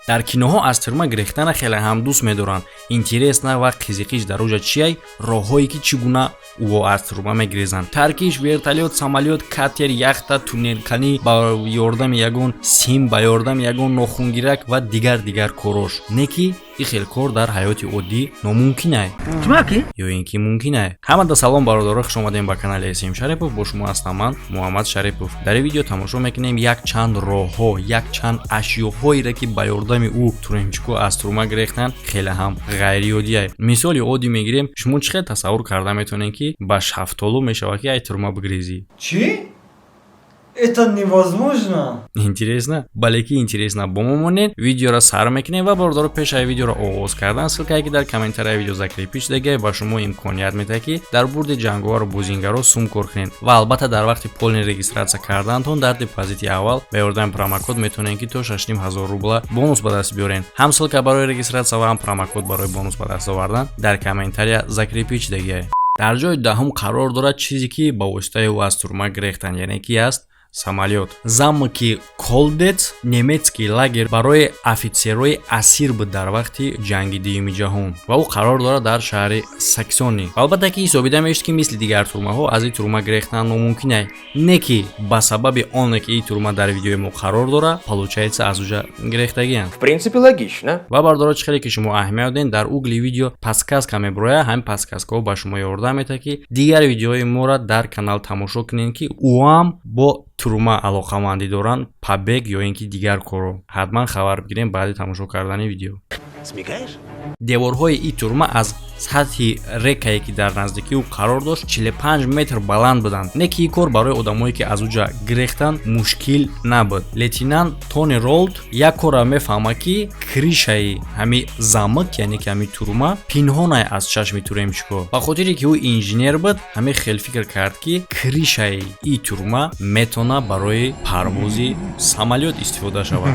Дар киноҳо аз тюрьма гирехтана хеле ҳам дӯст медоранд. Интересно ва қизиқиш дар оҷа чиай? Роҳҳое ки чӣ гуна ӯ аз тюрьма мегирезанд: таркиш, вертолёт, самолёт, катер, яхта, туннелканӣ, ба ёрдами ягон сим, ба ёрдами ягон нохунгирак ва дигар дигар корош. Не ки ин хел кор дар ҳаёти оддӣ номумкинай ё ин ки мумкинай. Ҳамада салом, бародаро, хуш омадем ба канали См Шарипов. Бо шумо ҳастам ман, Муҳаммад Шарипов. Дар ин видео тамошо мекунем якчанд роҳҳо, якчанд ашёҳоеро, ки ба ёрдами ӯ тюремщик о аз тюрьма гирехтанд, хеле ҳам ғайриоддиай. Мисоли оддӣ мегирем: шумо чӣ хел тасаввур карда метавонед, ки ба шафтолу мешавад, ки ай тюрьма бигрезӣ? Чӣ? Это невозможно. Интересно? Бале ки интересно. Бо мо монед, видеоро сар мекунем. Ва бародаро, пеш аз видеоро оғоз кардан, ссылка е ки дар комментарияи видео закрепить шудагиа, ба шумо имконият медиҳад, ки дар бурди ҷанговару бозингаро сум кор кунед. Ва албатта, дар вақти полный регистрация карданатон дар депозити аввал ба ёрдами промокод метавонед, ки то 6500 рубла бонус ба даст биёред. Ҳам ссылка барои регистрация ва ҳам промокод барои бонус ба даст овардан дар комментария закрепить шудагиа. Дар ҷои даҳум қарор дорад чизе, ки ба воситаи ӯ аз тюрьма гирехтанд, яъне ки аст самолёт. Замки Кольдец немецкий лагерь барои офитсерҳои асир буд дар вақти ҷанги Дуюми ҷаҳон ва ӯ қарор дорад дар шаҳри Саксонӣ. Албатта ки ҳисобида мешуд, ки мисли дигар тюрьма ҳо аз ин тюрьма гирехтан номумкин, не ки ба сабаби оне ки ин тюрьма дар видеои мо қарор дорад, получается, аз уҷа гирехтагианд. В принципе, логично. Ва бародаро, чӣ хеле ки шумо аҳамият додем, дар угли видео подсказка меброяд. Ҳамин подсказка ҳо ба шумо ёрдам метаҳад, ки дигар видеоҳои моро дар канал тамошо кунед, ки ӯам бо тюрьма алоқамандӣ доранд, побег ё ин ки дигар корро. Ҳатман хабар бигирем баъди тамошо кардани видео. Деворҳои ин тюрьма аз сатҳи река е, ки дар наздикии ӯ қарор дошт, 45 метр баланд буданд. Не ки ин кор барои одамое, ки аз уҷа гирехтанд, мушкил набуд. Лейтенант Тони Ролд як корро мефаҳмад, ки крыша и ҳами замок, яъне ки ҳами тюрьма, пинҳонай аз чашми тюремщик о. Ба хотире ки ӯ инженер буд, ҳамин хел фикр кард, ки крыша и ин тюрьма метавонад барои парвози самолёт истифода шавад.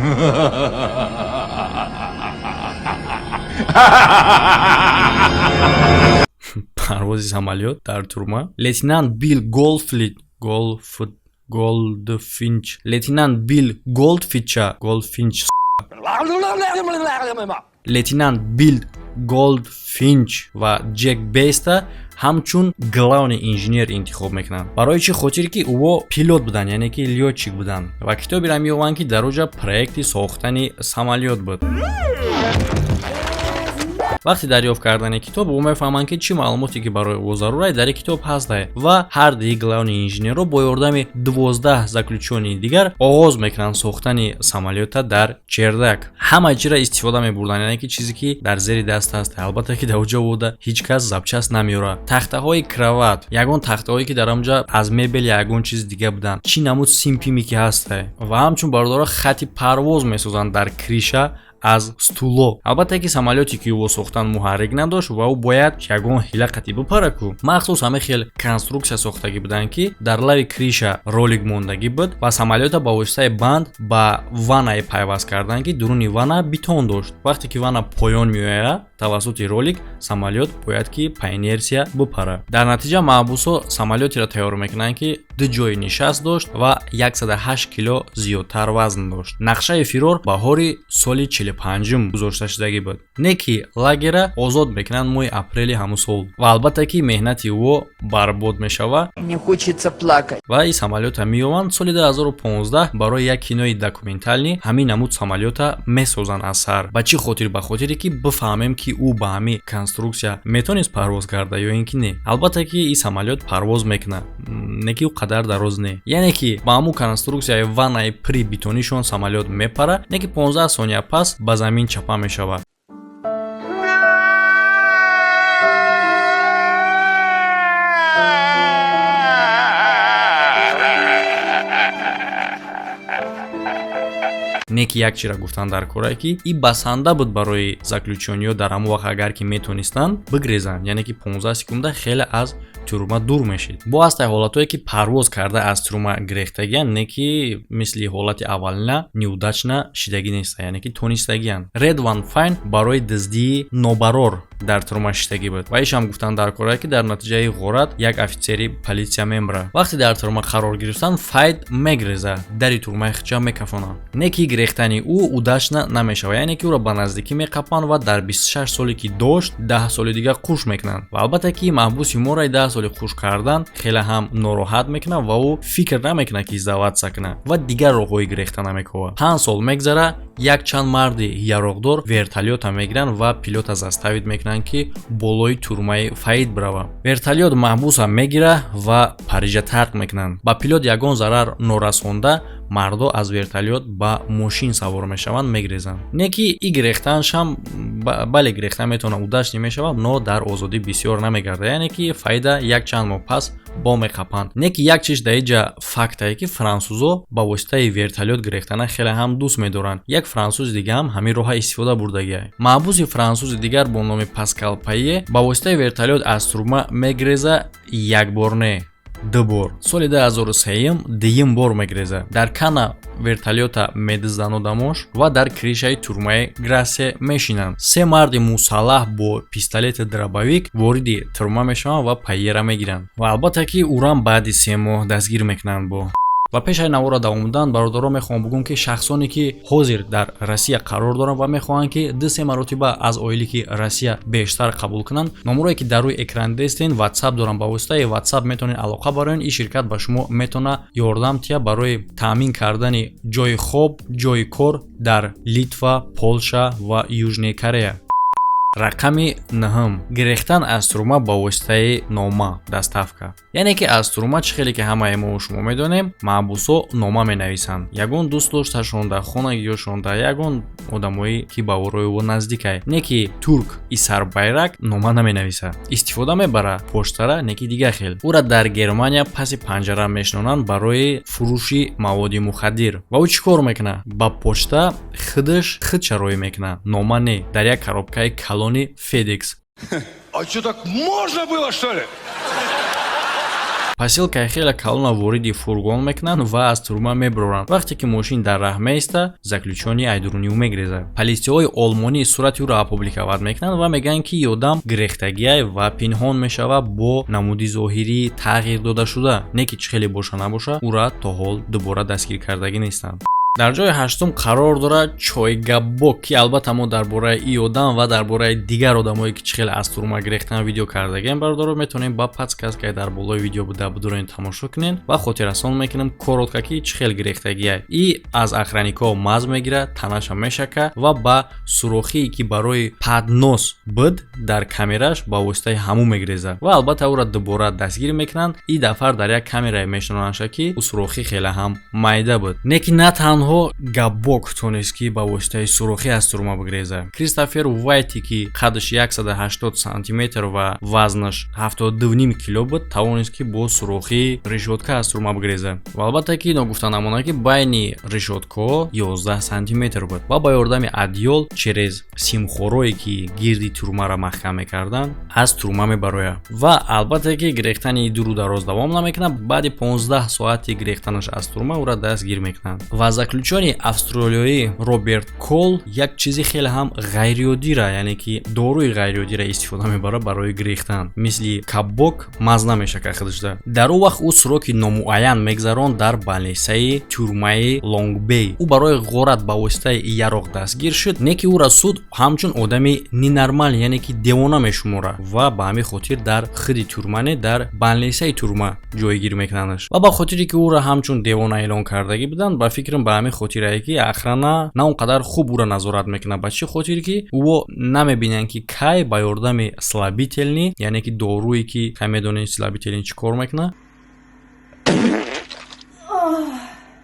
Парвози самолёт дар тюрьма. Лейтенант Билл Голфлит Голф Голдфинч, лейтенант Билл Голдфича Голдфинч, лейтенант Билл Голдфинч ва Ҷек Беста ҳамчун главный инженер интихоб мекунанд. Барои чӣ хотир? Ки ӯо пилот буданд, яъне ки лётчик буданд. Ва китоберо меёбанд, ки дар оҷа проекти сохтани самолёт буд. Вақти дарёфт кардани китоб ӯ мефаҳманд, ки чӣ маълумоте, ки барои ӯ зарурай, дар ин китоб ҳастае. Ва ҳар дуи главный инженерро бо ёрдами 12 заключённый дигар оғоз мекунанд сохтани самолёта дар чердак. Ҳама чиро истифода мебурданд, яъне ки чизе, ки дар зери даст ҳаст. Албатта ки дар оҷа буда ҳеҷ кас запчасть намеёрад: тахтаҳои кровать, ягон тахтаҳое, ки дар онҷа аз мебел, ягон чизи дига буданд, чӣ намуд симпиме ки ҳастае. Ва ҳамчун, бародаро, хати парвоз месозанд дар крыша аз стул о. Албатта ки самолёте, ки ӯ сохтан, муҳаррик надошт ва ӯ бояд ягон ҳила қатӣ бипара-ку. Махсус ҳамин хел конструксия сохтагӣ буданд, ки дар лави крыша ролик мондагӣ буд ва самолёта ба воситаи банд ба ваннае пайваст карданд, ки дуруни ванна бетон дошт. Вақте ки ванна поён меояд, тавассути ролик самолёт бояд ки по инерция бипарад. Дар натиҷа маҳбусҳо самолётеро тайёр мекунанд, ки ду ҷои нишаст дошт ва 108 кило зиёдтар вазн дошт. Нақшаи фирор баҳори соли 45-ум гузошта шудагӣ буд, не ки лагера озод мекунанд моҳи апрели ҳамун сол. Ва албатта ки меҳнати ӯ барбод мешавад. Мне хочется плакать. Ва ин самолёта меёванд. Соли 2015 барои як кинои документальный ҳамин намуд самолёта месозанд аз сар. Ба чӣ хотир? Ба хотире ки бифаҳмем, ки ӯ ба ҳамин конструксия метавонист парвоз карда ё ин ки не. Албатта ки ин самолёт парвоз мекунад, не ки ӯ қадар дароз не, яъне ки ба ҳамун конструксияи ваннаи пури бетонишон самолёт мепарад, не ки 15 сония пас ба замин чапа мешавад. Не ки як чира гуфтан дар корае, ки и басанда буд барои заключённый ё дар ҳамон вақт, агар ки метонистанд бигрезанд, яъне ки 15 секунда хеле аз тюрьма дур мешид. Бо ҳастай ҳолатҳое, ки парвоз карда аз тюрьма гирехтагиан, не ки мисли ҳолати аввалина неудачно шидагӣ неста, яъне ки тонистагиан. Редван Файн барои дуздии нобарор Дар турма шиштагӣ буд ва ишам гуфтанд дар корае, ки дар натиҷаи ғорат як офитсери полисия мемра. Вақте дар турма қарор гирифтанд, Файд мегреза, дари турмаи хича мекафонанд. Не ки гирехтани ӯ удачно намешавад, яъне ки ӯро ба наздикӣ меқапанд ва дар 26 соле ки дошт, 10 соли дигар қуш мекунанд. Ва албатта ки маҳбуси моро 10 соли қуш кардан хеле ҳам нороҳат мекунад ва ӯ фикр намекунад, ки сдаваться кунад ва дигар роҳҳои гирехта намекова. 5 сол мегзара, якчанд марди яроқдор вертолёта мегиранд ва пилота заставить мекунанд, ки болои турмаи Фаид бирава. Вертолёт маҳбуса мегира ва Парижа тарк мекунанд. Ба пилот ягон зарар норасонда, мардо аз вертолёт ба мошин савор мешаванд, мегрезанд. Не ки и гирехтаншам, бале, гирехтан метавонад удачно мешавад, но дар озодӣ бисёр намегардад, яъне ки Фаида якчанд моҳ пас бо меқапанд. Не ки як чиз дар иҷа фактае, ки франсузо ба воситаи вертолёт гирехтана хеле ҳам дӯст медоранд. Як франсузи дига ҳам ҳамин роҳа истифода бурдагиай. Маҳбуси франсузи дигар бо номи Паскал Пайе ба воситаи вертолёт аз турма мегреза. Як бор не, ду бор. Соли 2003 дуюм бор мегреза. Дар Кана вертолёта медиздану дамош ва дар крышаи турмаи Грассе мешинанд. Се марди мусаллаҳ бо пистолети дробовик вориди турма мешаванд ва Пайера мегиранд ва албатта ки ӯрам баъди 3 моҳ дастгир мекунанд. Бо ва пеш аз навора давом додан, бародаро, мехоҳам бигӯм, ки шахсоне ки ҳозир дар Россия қарор доранд ва мехоҳанд, ки ду-се маротиба аз оилики Россия бештар қабул кунанд, номерое ки дар рӯи экран дестен, Ватсап доранд. Ба воситаи Ватсап метавонед алоқа бароен. Ин ширкат ба шумо метавона ёрдам тия барои таъмин кардани ҷои хоб, ҷои кор дар Литва, Полша ва Южная Корея. Рақами нӯҳум: гирехтан аз турма ба воситаи нома, доставка. Яъне ки аз турма, чӣ хеле ки ҳамаи мо шумо медонем, маҳбусо нома менависанд ягон дӯст дошташонда, хонагиёшонда, ягон одамое ки ба орои ӯ наздикай. Не ки турк Исарбайрак нома наменависад, истифода мебара поштара, не ки дигар хел. Ӯра дар Германия паси панҷара мешинонанд барои фурӯши маводи мухаддир. Ва ӯ чӣ кор мекунад? Ба почта худаш худша роӣ мекунад, нома не, дар як коробкаи калони Федекс. А что, так можно было, что ли? Посылкаи хеле калона вориди фургон мекунанд ва аз турма мебуроранд. Вақте ки мошин дар раҳ меиста, заключённый айдуруни ӯ мегрезад. Полисиҳои олмонӣ сурати ӯро опубликовать мекунанд ва мегӯянд, ки ёдам гирехтагиай ва пинҳон мешавад бо намуди зоҳирии тағйир додашуда. Не ки чӣ хеле боша набоша, ӯра то ҳол дубора дастгир кардагӣ нестанд. Дар ҷои ҳаштум қарор дорад Чойгаббок, ки албатта мо дар бораи ин одам ва дар бораи дигар одамое, ки чӣ хеле аз турма гирехтан, видео кардагием. Бародаро, метавонем ба подсказкаи дар болои видео буда бидурен, тамошо кунен. Ва хотиррасон мекунем коротко, ки чӣ хел гирехтагиай. И аз охранникҳо маз мегирад, танаша мешака ва ба сурохие, ки барои поднос буд дар камераш, ба воситаи ҳамун мегирезад ва албатта ӯро дубора дастгир мекунанд. И дафъар дар як камерае мешинонандша, ки ӯ сурохӣ хеле ҳам майда буд. Не ки на танҳо Габбок тонист, ки ба воситаи сурохӣ аз турма бигрезад. Кристофер Вайти, ки қадаш 180 сантиметр ва вазнаш 72 кило буд, тавонист, ки бо сурохии решётка аз турма бигрезад. Ва албатта ки ногуфта намонад, ки байни решёткаҳо 11 сантиметр буд ва ба ёрдами одеял через симхорое, ки гирди турмаро маҳкам мекарданд, аз турма мебарояд. Ва албатта ки гирехтани дуру дароз давом намекунад. Баъди 15 соати гирехтанаш аз турма ӯра дастгир мекунанд. Ва заключённый австралиёӣ Роберт Кол як чизи хеле ҳам ғайриоддира, яъне ки доруи ғайриоддира истифода мебарад барои гирехтан. Мисли Каббок маз намешака худашда. Дар он вақт ӯ сроки номуайян мегзаронд дар больницаи тюрьмаи Лонгбей. Ӯ барои ғорат ба воситаи яроқ дастгир шуд. Не ки ӯра суд ҳамчун одами ненормальный, яъне ки девона мешуморад ва ба ҳамин хотир дар худи тюрьма не, дар больницаи тюрьма ҷойгир мекунандаш. Ва ба хотире ки ӯра ҳамчун девона эълон кардагӣ буданд, ба фикрам, ба ҳамин хотирае ки охрана на он қадар хуб ӯра назорат мекунад. Ба чӣ хотир ки ӯ намебинанд, ки кай ба ёрдами слабительный, яъне ки доруе ки кай медонед слабительный чӣ кор мекунад,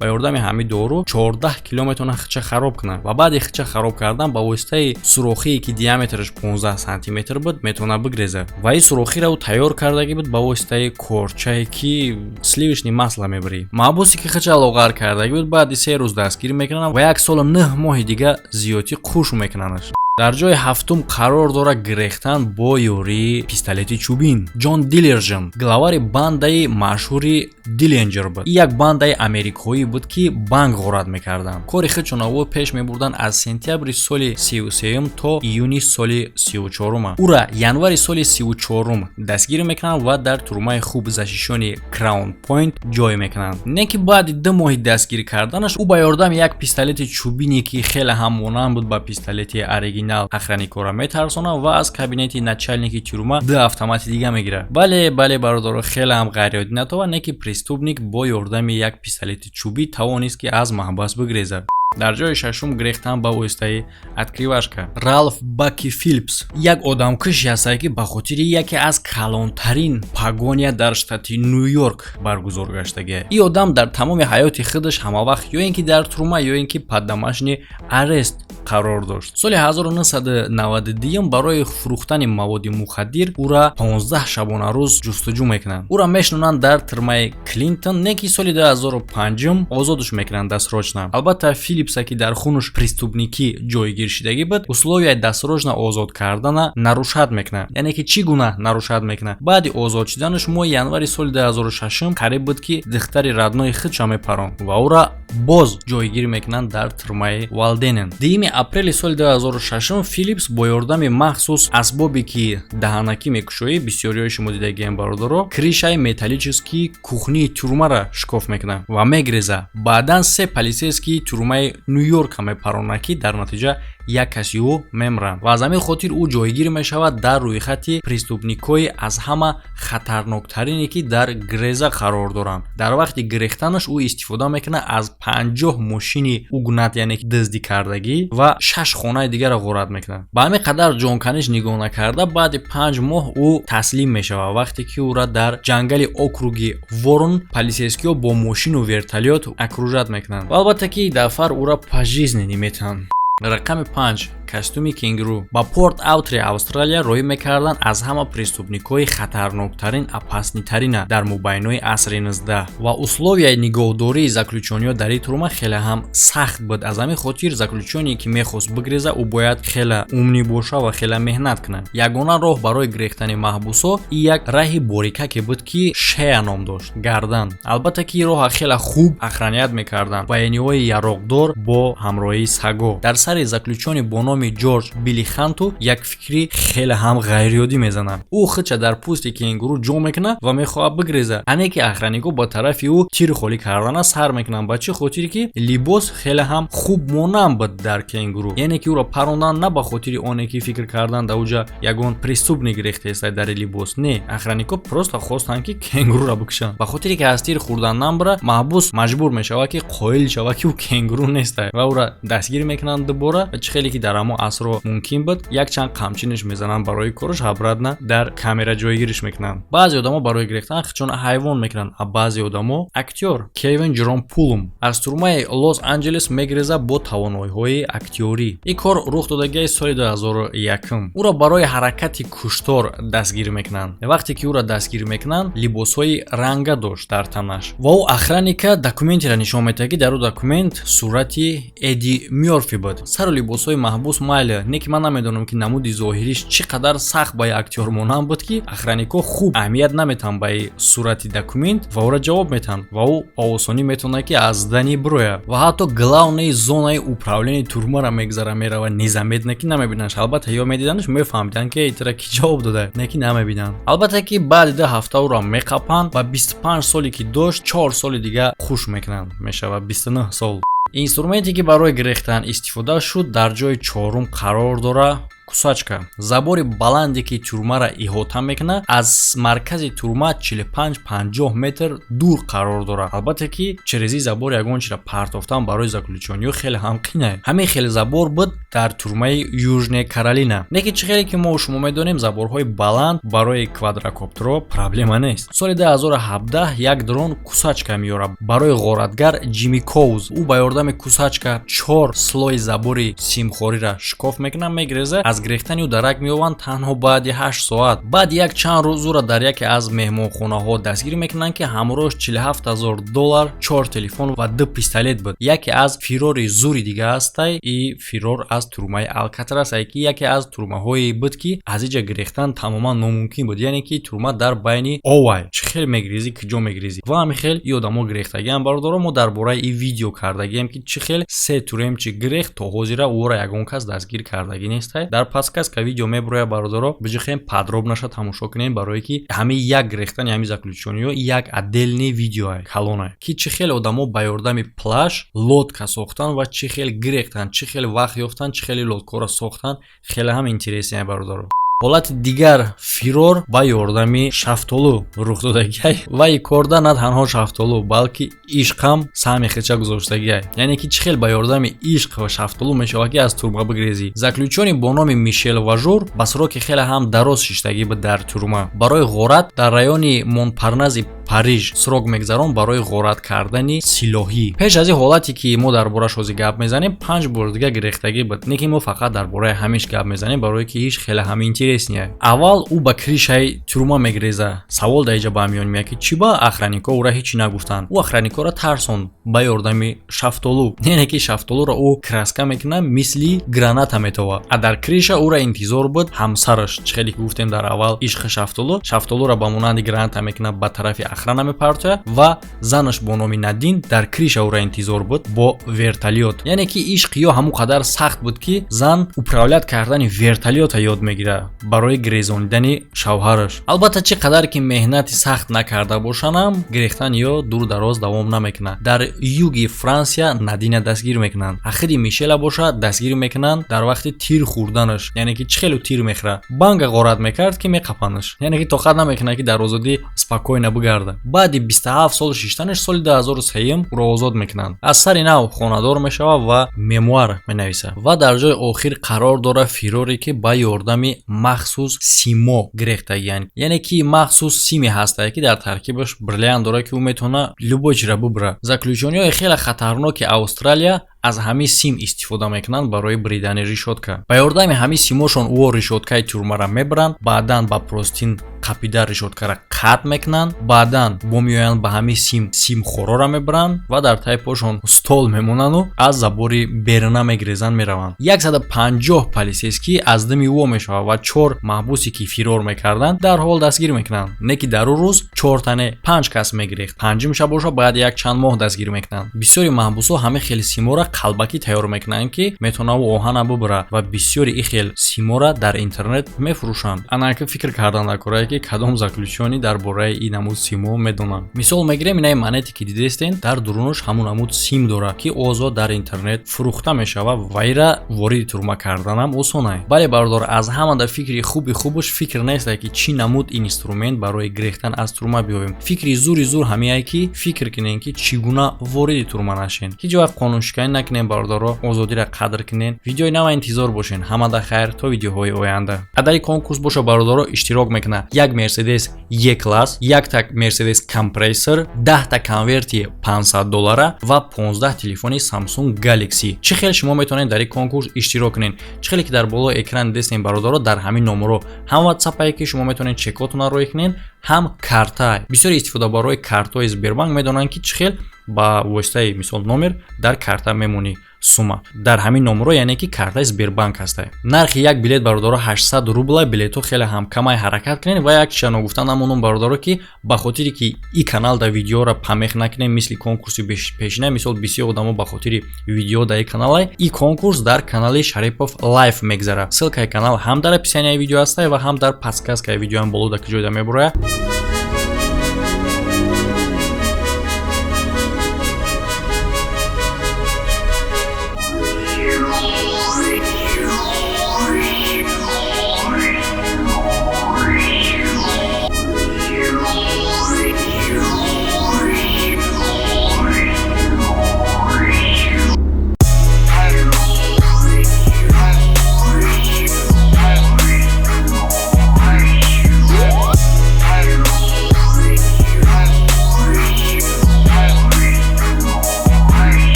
ба ёрдами ҳамин дору 14 кило метавонад хича хароб кунад ва баъди хича хароб кардан ба воситаи сурохие, ки диаметраш 15 сантиметр буд, метавонад бигрезад. Ва ин сурохиро ӯ тайёр кардагӣ буд ба воситаи корчае, ки сливочный масло мебарӣ. Маҳбусе, ки хича лоғар кардагӣ буд, баъди 3 рӯз дастгир мекунанд ва як солу 9 моҳи дига зиёдтӣ қуш мекунандаш. Дар ҷои ҳафтум қарор дорад гирехтан бо ёрии пистолети чӯбин. Ҷон Диллинҷер главари бандаи машҳури Диллинҷер буд. Як бандаи америкоӣ буд, ки банк ғорат мекарданд. Кори худшон ӯ пеш мебурданд аз сентябри соли 33 то июни соли 34. Ӯра январи соли 34 дастгир мекунанд ва дар турмаи хуб защищённый Краун Пойнт ҷой мекунанд. Не ки баъди 2 моҳи дастгир карданаш ӯ ба ёрдами як пистолети чӯбине, ки хеле ҳам монанд буд ба пистолети оригинал, охранникора метарсонад ва аз кабинети начальники тюрьма ду автомати дига мегирад. Бале, бале, бародаро, хеле ҳам ғайриоддӣ натова, не ки преступник бо ёрдами як пистолети чӯбӣ тавонист, ки аз маҳбас бигрезад. Дар ҷои шашум гирехтан ба воситаи открывашка. Ралф Баки Филипс як одамкуши ҳастае, ки ба хотири яке аз калонтарин погоня дар штати Ню-Йорк баргузор гаштагия. Ин одам дар тамоми ҳаёти худаш ҳамавақт ё ин ки дар тюрьма, ё ин ки под домашний арест қарор дошт. Соли 1992 барои фурӯхтани маводи мухаддир ӯра 15 шабонарӯз ҷустуҷӯ мекунанд. Ӯра мешинонанд дар тюрьмаи Клинтон, не ки соли 2005 озодш мекунанд досрочно. Албатта, Филипса, ки дар хунуш преступникӣ ҷойгир шидагӣ буд, условияи досрочно озод кардана нарушать мекунад. Яъне ки чӣ гуна нарушать мекунад? Баъди озод шиданаш моҳи январи соли 2006 қариб буд, ки духтари родной худша мепаронд ва ӯра боз ҷойгир мекунанд дар тюрьмаи Валденен. 2 апрели соли 2006 Филипс бо ёрдами махсус асбобе, ки даҳанакӣ мекушоӣ, бисёриҳои шумо дидагием, бародаро, крышаи металлический кухнии тюрьмара шикоф мекунад ва мегреза. Баъдан се полицейскии тюрьмаи Ню-Йорка мепаронад, ки дар натиҷа як каси ӯ мемранд, ва аз ҳамин хотир ӯ ҷойгир мешавад дар рӯйхати преступникҳои аз ҳама хатарноктарине, ки дар греза қарор доранд. Дар вақти гирехтанаш ӯ истифода мекунад аз 50 мошини угнать, яъне дуздӣ кардагӣ, ва шаш хонаи дигарро ғорат мекунад. Ба ҳамин қадар ҷонканиш нигоҳ накарда, баъди 5 моҳ ӯ таслим мешавад, вақте ки ӯра дар ҷангали округи Ворон полицейскиҳо бо мошину вертолёт окружать мекунанд ва албатта ки дафъар ӯра пожизненный метиҳанд. Рақами панҷ: костюми кенгуру. Ба Порт Артури Австралия роҳӣ мекарданд аз ҳама преступникҳои хатарноктарин, опасныйтарина дар мобайнои асри 19, ва условияи нигоҳдории заключённиҳо дар ин тюрьма хеле ҳам сахт буд. Аз ҳамин хотир заключёние, ки мехост бигреза, ӯ бояд хеле умный боша ва хеле меҳнат кунад. Ягона роҳ барои гирехтани маҳбусҳо и як раҳи борикаке буд, ки шея ном дошт, гардан. Албатта ки роҳа хеле хуб охранять мекарданд военныйҳои яроқдор бо ҳамроҳии саго. Дар сари заключённый бо номи Ҷорҷ Билиханту як фикри хеле ҳам ғайриоддӣ мезанад. Ӯ худша дар пӯсти кенгуру ҷо мекунад ва мехоҳад бигреза, ане ки охранникҳо ба тарафи ӯ тир холӣ кардана сар мекунанд. Ба чӣ хотире ки либос хеле ҳам хуб монанд буд дар кенгуру, яъне ки ӯро парондан на ба хотири оне ки фикр кардан дар уҷа ягон преступник рехтеста дар либос. Не, охранникҳо просто хостанд, ки кенгуруро бикушанд. Ба хотире ки аз тир хӯрдан набара, маҳбус маҷбур мешавад, ки қоил шавад, ки ӯ кенгуру неста, ва ӯра дастгир мекунанд дубора ва чӣ хеле ки дар ҳамон асро мумкин буд, якчанд қамчинаш мезананд барои кораш, обратно дар камера ҷойгириш мекунанд. Баъзе одамо барои гирехтан чун ҳайвон мекунанд, а баъзе одамо актёр. Кевин Ҷером Пулум аз тюрьмаи Лос Анҷелес мегиреза бо тавоноиҳои актёрӣ. Ин кор рух додагиаи соли 2001. Ӯро барои ҳаракати куштор дастгир мекунанд. Вақте ки ӯро дастгир мекунанд, либосҳои ранга дошт дар танаш ва ӯ охранника документеро нишон медиҳад, ки дар ӯ документ сурати Эдди Мёрфи буд. Сару либосҳои маҳбус майли, не ки ман намедонам, ки намуди зоҳириш чӣ қадар сахт ба актёр монанд буд, ки охранникҳо хуб аҳамият наметиҳанд ба сурати документ ва ӯро ҷавоб метиҳанд, ва ӯ ба осонӣ метавонад, ки аз здание бирояд ва ҳатто главный зонаи управленияи тюрьмара мегзара, мерава незаметно, ки намебинандш. Албатта, ё медиданаш, мефаҳмиданд, ки итра ки ҷавоб дода, не ки намебинанд. Албатта ки баъди 2 ҳафта ӯро меқапанд ва 25 соле ки дошт, 4 соли дига хуш мекунанд, мешавад 29 сол. Инструменте, ки барои гирехтан истифода шуд, дар ҷои чорум қарор дорад: кусачка. Забори баланде, ки тюрьмаро иҳота мекунад, аз маркази тюрьма 45-50 метр дур қарор дорад. Албатта ки через ин забор ягон чиро партофтан барои заключённиҳо хеле ҳам қинае. Ҳамин хеле забор буд дар тюрьмаи Южная Каролина. Не ки чӣ хеле ки мо шумо медонем, заборҳои баланд барои квадрокоптерҳо проблема нест. Соли 2017 як дрон кусачка меёрад барои ғоратгар Ҷимми Коуз. Ӯ ба ёрдами кусачка чор слои забори симхориро шикоф мекунад, мегиреза аз. Гирехтани ӯ дарак меёбанд танҳо баъди 8 соат. Баъди як чанд рӯз ӯро дар яке аз меҳмонхонаҳо дастгир мекунанд, ки ҳамроҳш 47 ҳазор доллар, чор телефон ва ду пистолет буд. Яке аз фирори зури дига ҳастай и фирор аз турмаи Алкатрас, ки яке аз турмаҳое буд, ки аз иҷа гирехтан тамоман номумкин буд. Яъне ки турма дар байни овай, чӣ хел мегирезӣ, куҷо мегирезӣ? Ва ҳамин хел и одамо гирехтагиам. Бародаро, мо дар бораи ин видео кардагием, ки чӣ хел се тюремщик гирехт, то ҳозира ӯро ягон кас дастгир кардагӣ нестай. Дар подсказка видео мебурояд, бародаро, биҷихем, подробно ша тамошо кунем, барое ки ҳамин як гирехтани ҳамин заключённый ҳо як отдельный видеоа калона, ки чӣ хел одамо ба ёрдами плащ лодка сохтан ва чӣ хел гирехтан, чӣ хел вақт ёфтан, чӣ хели лодка ро сохтан. Хеле ҳам интересный, бародаро. Ҳолати дигар фирор ба ёрдами шафтолу рух додагиай ва и корда на танҳо шафтолу, балки ишқам саҳми хеча гузоштагиай. Яъне ки чӣ хел ба ёрдами ишқ ва шафтолу мешавад, ки аз турма бигрезӣ. Заключённый бо номи Мишел Важур ба сроки хеле ҳам дароз шиштагӣ буд дар тюрьма. Барои ғорат дар райони Монпарнази Париж срок мегзарон, барои ғорат кардани силоҳӣ. Пеш аз ин ҳолате, ки мо дар борааш ҳозир гап мезанем, панҷ бор дига гирехтагӣ буд, не ки мо фақат дар бораи ҳамиш гап мезанем, барое ки ҳеҷ хеле ҳам интересный. Аввал ӯ ба крыша и тюрьма мегреза. Савол дар иҷа ба миён меяд, ки чӣ ба охранник о ӯра ҳечи нагуфтанд? Ӯ охранник оро тарсонд ба ёрдами шафтолу, яъне ки шафтолуро ӯ краска мекунад, мисли граната метова. А дар крыша ӯра интизор буд ҳамсараш. Чӣ хеле ки гуфтем дар аввал, ишқи шафтолу. Шафтолуро ба монанди граната мекунад, ба тарафи охрана мепартояд ва занаш бо номи Надин дар крыша ӯра интизор буд бо вертолёт. Яъне ки ишқ ё ҳамон қадар сахт буд, ки зан управлять кардани вертолёт а ёд мегирад барои гирезонидани шавҳараш. Албатта, чӣ қадар ки меҳнати сахт накарда бошанам, гирехтани ё дуру дароз давом намекунад. Дар юги Франсия Надина дастгир мекунанд. Ахири Мишела бошад дастгир мекунанд дар вақти тир хӯрданаш. Яъне ки чӣ хелу тир мехӯрад, банга ғорат мекард, ки меқапанаш. Яъне ки тоқат намекунад, ки дар озодӣ спокойно бигарда. Баъди 27 сол шиштанаш, соли 2003 ӯро озод мекунанд. Аз сари нав хонадор мешавад ва мемуар менависад. Ва дар ҷои охир қарор дорад фироре, ки ба ёрдами махсус симо гирехтагиянд. Яъне ки махсус симе ҳастае, ки дар таркибаш бриллиант дорад, ки ӯ метавонад любой чиро бубурад. Заключённый ҳои хеле хатарноки Австралия аз ҳамин сим истифода мекунанд барои бридани решётка. Ба ёрдами ҳамин симошон ӯо решётка и тюрьма ра мебаранд, баъдан ба простынь қапида решётка ра қатъ мекунанд, баъдан бо меоянд, ба ҳамин сим симхороро мебаранд ва дар таи пошон стол мемонану аз забори беруна мегирезанд, мераванд. 150 полицейский аз дими ӯ мешавад ва чор маҳбусе, ки фирор мекарданд, дарҳол дастгир мекунанд. Не ки дар ӯ рӯз чортане панҷ кас мегирехт. Панҷумша боша бояд як чанд моҳ дастгир мекунанд. Бисёри маҳбусҳо ҳамин хели симора қалбакӣ тайёр мекунанд, ки метавонад ӯ оҳана бубара, ва бисёри ин хел симора дар интернет мефурӯшанд. Анаки фикр кардан дар корае, ки кадом заключённый дар бораи ин намуд симо медонанд. Мисол мегирем, инаи монете, ки дидестен, дар дурунаш ҳамун намуд сим дорад, ки озод дар интернет фурӯхта мешавад ва ира вориди тюрьма карданам осонае. Бале, бародар, аз ҳамада фикри хуби хубаш фикр нестае, ки чӣ намуд инструмент барои гирехтан аз тюрьма биёбем. Фикри зури зур ҳамиае, ки фикр кунем, ки чӣ гуна вориди тюрьма нашен. Ҳеҷ вақт қонуншиканӣ накунем, бародаро, озодиро қадр кунен. Видеои нава интизор бошен. Ҳамада хайр, то видеоҳои оянда. Адари конкурс боша, бародаро, иштирок мекунад: як Мерседес Е класс, якта Мерседес компрессор, 10-та конверти 500 доллара ва 15 телефони Samsung Galaxy. Чӣ хел шумо метавонед дар ин конкурс иштирок кунед? Чӣ хеле ки дар болои экран дидестем, бародаро, дар ҳамин номеро ҳам ватсапае, ки шумо метавонед чекотонро рӯй кунед, ҳам карта. Бисёри истифодабарҳои картҳои Сбербанк медонанд, ки чӣ хел ба воситаи, мисол, номер дар карта мемонӣ сума дар ҳамин номерро, яъне ки картаи Сбербанк ҳаста. Нархи як билет, бародаро, 800 рубла. Билетҳо хеле ҳам камай, ҳаракат кунед. Ва як чиза ногуфта намонам, бародаро, ки ба хотире ки и канал дар видеоро помех накунем, мисли конкурси пешина, мисол, бисёр одамо ба хотири видео дар и каналай, и конкурс дар канали Шарипов Лайф мегзарад. Ссылка и канал ҳам дар описания и видео ҳаста ва ҳам дар подсказка и видеоам боло дар ки ҷойда мебурояд.